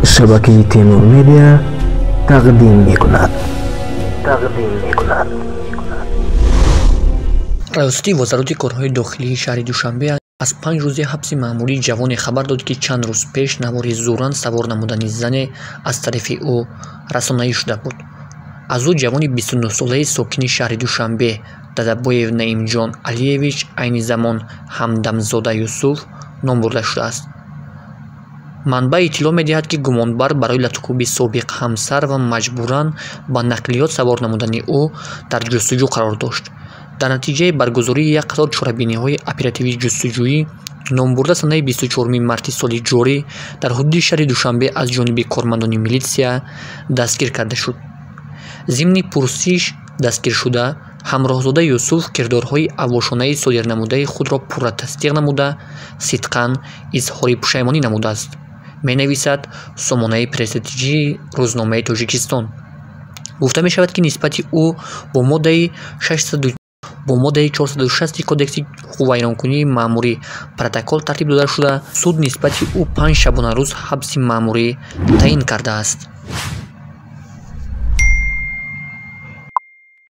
Шабакаи Темур Медиа тақдим мекунад. Раёсати Вазорати корҳои дохилии шаҳри Душанбе аз 5 рӯзи ҳабси маъмурии ҷавоне хабар дод, ки чанд рӯз пеш навори зӯран савор намудани зане аз тарафи ӯ расонаӣ шуда буд. Аз ӯ ҷавони 29-солаи сокини шаҳри Душанбе Дадабоев Наимҷон Алиевич, айни замон Ҳамдамзода Юсуф ном бурда шудааст. Манбаъ иттилоъ медиҳад, ки гумонбар барои латукӯби собиқ ҳамсар ва маҷбуран ба нақлиёт савор намудани ӯ дар ҷустуҷӯ қарор дошт. Дар натиҷаи баргузории як қатор чорабиниҳои оперативии ҷустуҷӯӣ номбурда санаи 24 марти соли ҷорӣ дар ҳудуди шаҳри Душанбе аз ҷониби кормандони милитсия дастгир карда шуд. Зимни пурсиш дастгиршуда Ҳамроҳзода Юсуф кирдорҳои аввошонаи содирнамудаи худро пурра тасдиқ намуда, сидқан изҳори пушаймонӣ намудааст, менависад сомонаи пресс-тиҷии рӯзномаи Тоҷикистон. Гуфта мешавад, ки нисбати ӯ бо моддаи 460 Кодекси ҳуқуқвайронкунии маъмурӣ протокол тартиб дода шуда, суд нисбати ӯ 5 шабонарӯз ҳабси маъмурӣ таъин кардааст.